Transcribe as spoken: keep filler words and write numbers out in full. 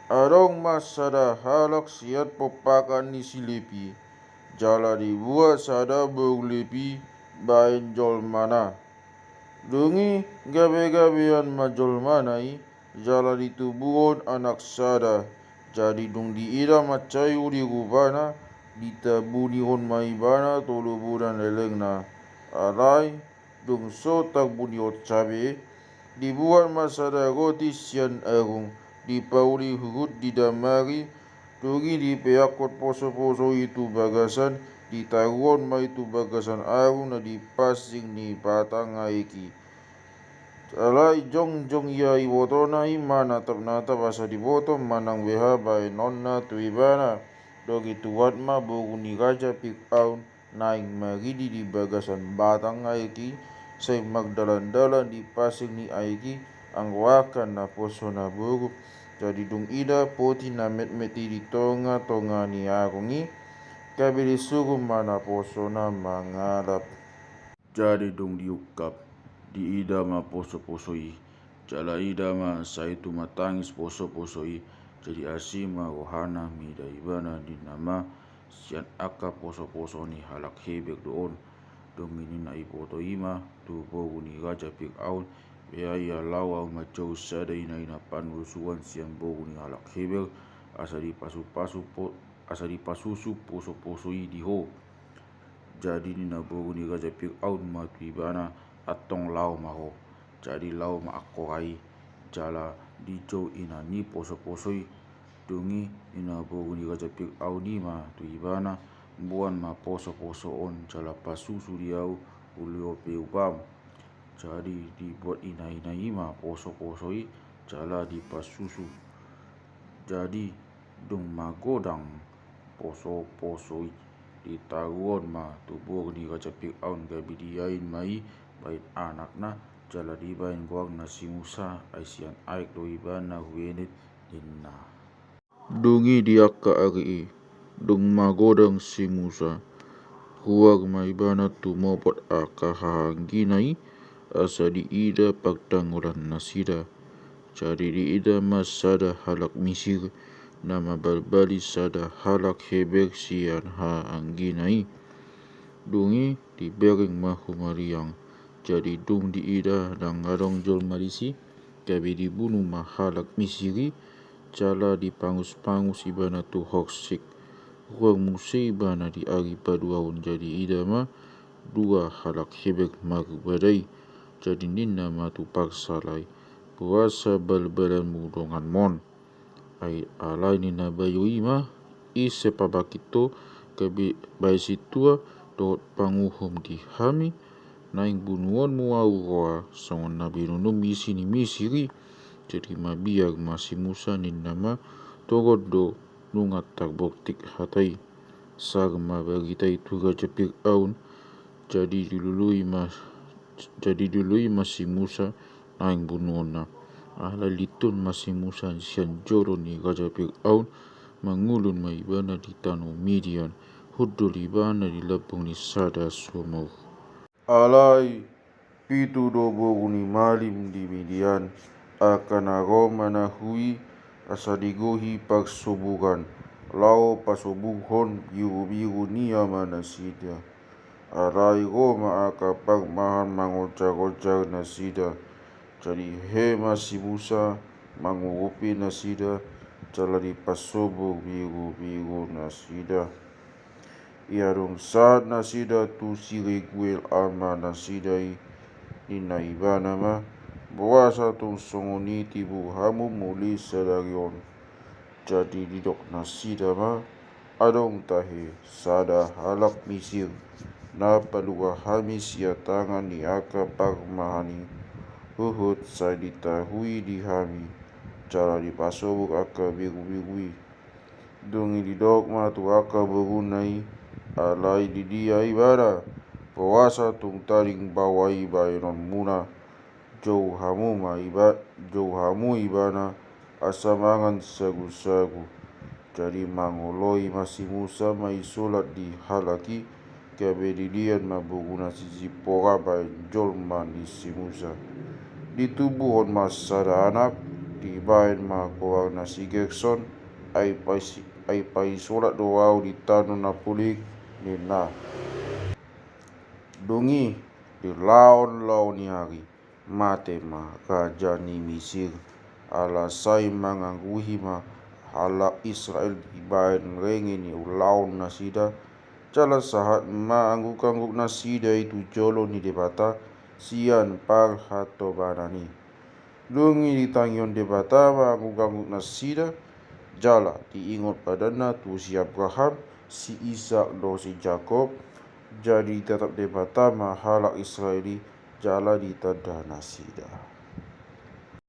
Adong ma sada halak sian pomparan ni si Lepi, jala dibuat sada boru Lepi baen jolmana. Dung i gabe-gabean ma jolmana i, jala ditubuhon anak sada. Jadi dung diida mansai uli rupana, ditabunihon ma ibana tolu bulan lelengna. Alai dung so tabunihon sabe, dibuat ma sada roti sian arung, dipauli huhut di damari. Dung i dipeakhon poso-poso i tu bagasan, ditaruhon ma i tu bagasan arung na di pansing ni batang aek i. Alai jongjong ia ibotona i manatap-natap asa diboto manang beha baenonna tu ibana. Dung i tuat ma boru ni raja Piraun naeng maridi di bagasan batang aek i, sai mardalan-dalan di pansing ni aek i, anggo angka naposona boru. Jadi dung ida poti na metmet i di tonga-tonga ni arung i, gabe disuru ma naposona mangalap. Jadi dung diungkap, diida ma poso-poso i, jala ida ma sai tumatangis poso-poso i. Jadi asi ma rohana mida ibana, ninna ma sian angka poso-poso ni halak Heber do on. Dung i ninna iboto i ma tu boru ni raja Piraun, beha ia laho ahu manjou sada ina-ina pangusuran sian boru ni halak Heber, asa dipasu-pasu po, asa dipasusu poso-poso i di ho. Jadi ninna boru ni raja Piraun ma tu ibana, antong laho ma ho. Jadi laho ma angkora i, jala dijou ina ni poso-poso i. Dung i ninna boru ni raja Piraun i ma tu ibana, boan ma poso-poso on jala pasusu di ahu, uli ope upam. Jadi dibuat ina-ina i ma poso-poso i jala dipasusu. Jadi dung magodang poso-poso i, ditaruhon ma tu boru ni raja Piraun gabe diain ma i baen anakna, jala dibaen goarna si Musa, ai sian aek do ibana huenit, ninna. Dung i di angka ari i, dung magodang si Musa, ruar ma ibana tumopot angka hahaanggina i, asa diida partangolan nasida. Jadi diida ma sada halak Misir na mambalbali sada halak Heber sian hahaanggina i. Dung i dibereng ma humaliang. Jadi dung diida ndang adong jolma disi, gabe dibunu ma halak Misir i, jala dipangus-pangus ibana tu horsik. Ruar muse ibana di ari paduahon, jadi diida ma dua halak Heber marbadai. Jadi ninna ma tu parsala i, boasa balbalanmu donganmon? Ai alai ninna bayo i ma, ise pabangkit ho, gabe baen sintua dohot panguhum di hami? Naeng bunuonmu ahu roha songon na binunum isi ni Misir i. Jadi mabiar ma si Musa, ninna ma, tongon do nunga tarbortik hata i. Sar ma barita i tu raja Piraun. Jadi dilului ma, jadi dilului ma si Musa naeng bunuonna. Alai lintun ma si Musa sian jolo ni raja Piraun, mangulun ma ibana di tano Midian, hundul ibana di lambung ni sada sumur. Alai pitu do boru ni malim di Midian, angka na ro manahui asa digohi parsoburan, laho pasobukhon birubiru ni amanasida. Alai ro ma angka parmahan mangonjar-onjar nasida. Jadi hehe ma si Musa mangurupi nasida, jala dipasobur birubiru nasida. Ia dung sahat nasida tu si Reguel amanasida i, ninna ibana ma, boasa tung songon i tibu hamu muli sadari on? Jadi didok nasida ma, adong tahe sada halak Misir, na palua hami sian tangan ni angka parmahan i, huhut sai ditahui di hami, jala dipasobur angka birubiru i. Dung i didok ma tu angka boruna i, alai di dia ibana? Boasa tung tading baoa i baenonmuna? Jou hamu ma iba, jou hamu ibana, asa mangan sagusagu. Jadi mangoloi ma si Musa maisolat di halak i, gabe didian ma boruna si Sipora baen jolma ni si Musa. Ditubuhon ma sada anak, Ibaen ma goarna si Gerson, ai pais-, ai paisolat do ahu di tano na pulik, ninna. Dung i di laon-laon ni ari, mate ma raja ni Misir, ala sai mangangguhi ma halak Israel dibaen renge ni ulaon nasida, jala sahat ma angguk-angguk nasida i tu jolo ni Debata sian parhatobanan i. Dung i ditangihon Debata ma angguk-angguk nasida, jala diingot padanna tu si Abraham, si Isak dohot si Jakob, jadi ditatap Debata ma halak Israel i, jala ditanda nasida.